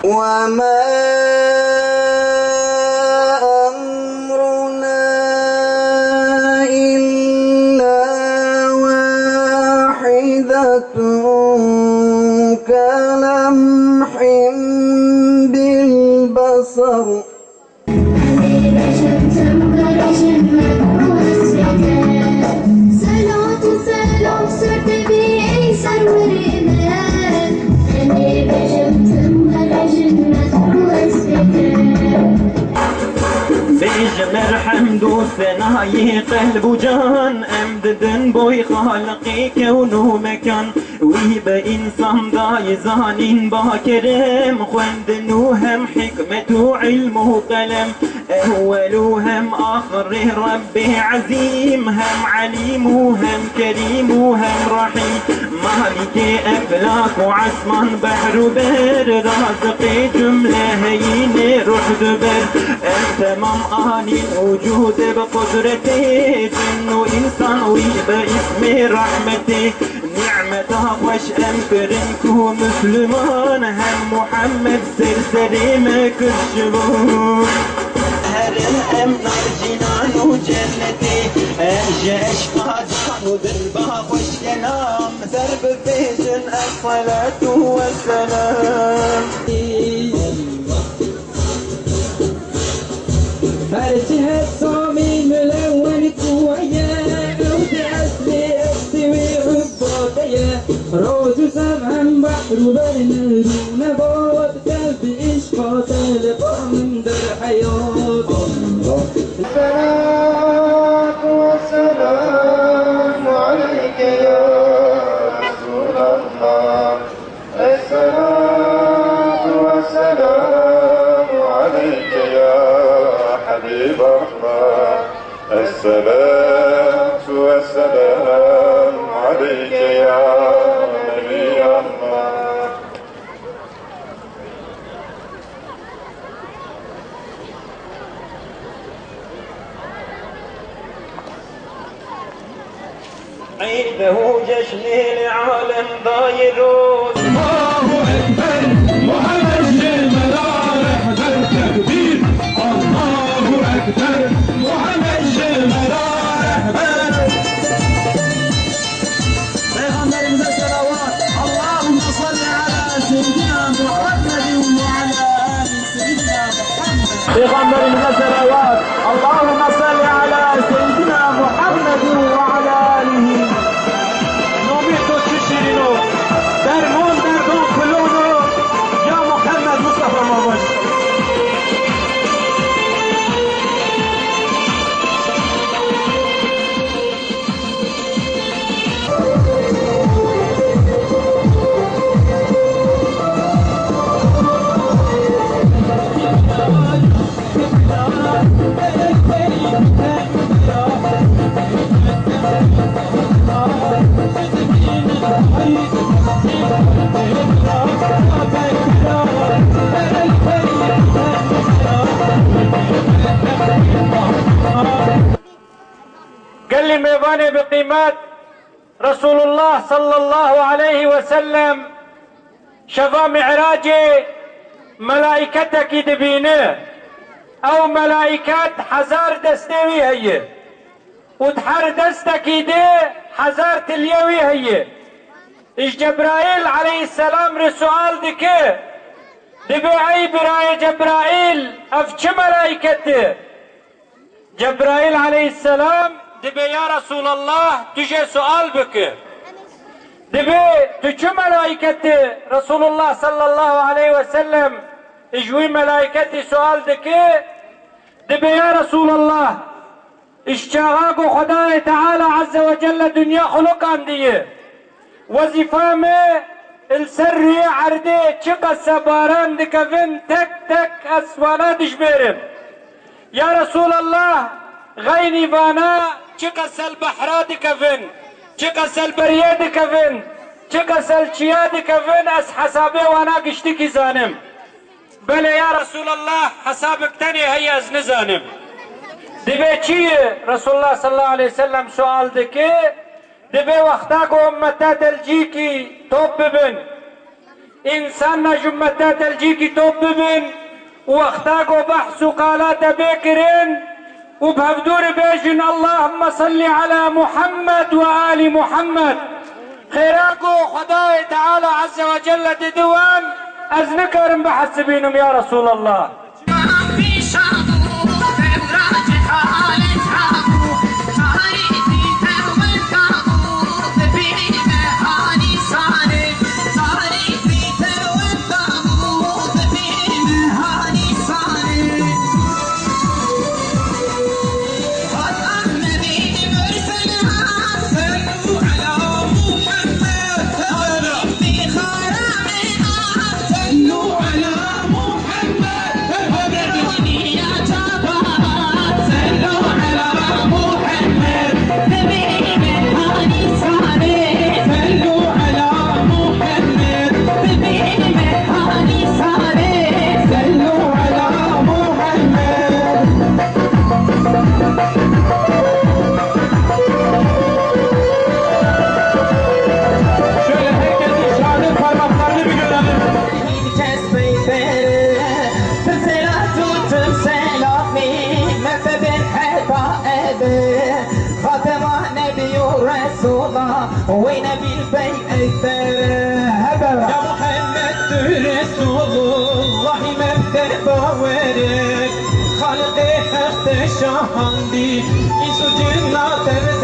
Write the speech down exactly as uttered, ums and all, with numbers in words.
وما أمرنا إلا واحدة كلمح بالبصر. Bêjim erhemd û senayê qelb û can, em didin boy Xaliqê kewn û mekan. Wî bi însan dayî zanîn ba kerem, xwendin û hem hikmet û ilm û qelem. Ewwel û hem axirê Rebbê Ezîm, hem Elîm û hem Kerîm û hem Rehîm. Malikê eflak û esman, behr û ber, raziqê cumle heyînê ruh diber. Em temam anîn wicûdê bi qudretê, cin û însan wî bi îsmê rehmetê. Nîmeta xweş em kirin ku Musliman, hem Muhammed ser serê me kir ji bo. Herin em nar cînan û cennetê, em ji eşqa can û dil ba xweş kelam, ser bibêjin esselatu wesselam. Her cih Samî milewen kuweye, ew di eslê eslê wê ubade ye. Roj û şev hem behr û ber, nehr û nebat, tev bi îşqa te li ba min der heyat. الصلاة والسلام عليك يا رسول الله. الصلاة والسلام عليك يا حبيب الله. الصلاة والسلام عليك يا نبي الله. Îd û ceşnê li alem dayî roz. Allahu Ekber, Muhammed ji me re rehber, tekbîr. Allahu Ekber, Muhammed ji me re rehber. Peygamberimize selavat. Allahümme salli ala seyyidina Muhammedin ve ala ali seyyidina Muhammed. Peygamberimize selavat. Allahümme salli ala seyyidina Muhammedin ve ala alihi. Nomê to çi şîrîn o. Derman derdan pilon o. Ya Muhammed Mustafa Mabaş. Gelî mêvanê bi qîmet, Resulullah sallallahu aleyhi ve sellem şeva Mi'racê melaîketekî dibîne. Ew melaîket hezar destê wî heye û di her destekî de hezar tiliyê wî heye. Ji Cebraîl aleyhisselam re sual dike, dibe, ey birayê Cebraîl, ev çi melaîket e? Cebraîl aleyhisselam dibe, ya Resulallah, tu jê sual bike. Dibe, tu çi melaîket e? Resulullah sallallahu aleyhi ve sellem ji wî melaîketî sual dike, dibe, ya Resulallah, ji çaxa ku Xwedayê Teala Azze ve Celle dinya xuluqandiye, wezîfa me li ser rûyê erdê çiqas baran dikevin, tek tek ez wana dijbêrim. Ya Resulallah, xeynî vana çiqas li behra dikevin, çiqas li beriyê dikevin, çiqas li çiya dikevin, ez hesabê wana giştikî zanim. Belê ya Resulallah, hesabek tenê heye ez nizanim. Dibe çi ye? Resulullah sallallahu aleyhi ve sellem sual dike, dibe wexta ku ummeta te li cîkî top bibin, Însanna ji ummeta delcîkî top bibin û wexta ku behs û qala te bê kirin û bi hevdû re bêjin, "Allahümme salli ala Muhammed ve ali Muhammed." Xêra ku Xwedayê Teala Azze ve Celle didi wan, ez nikarim bihesibînim, ya Resulallah. Şöyle herkesin şahane parmaklarını bir görelim. Kes peyvere, tu selat û tu selamî, me te bên heta ebe. Fatema Nebî û Resûla, wey Nebî bey ey tere. Hebe. Ya Muhammed tu Resûlullahî, me te bawer e. Xaliqê Heq te şahandî, îns û cinna te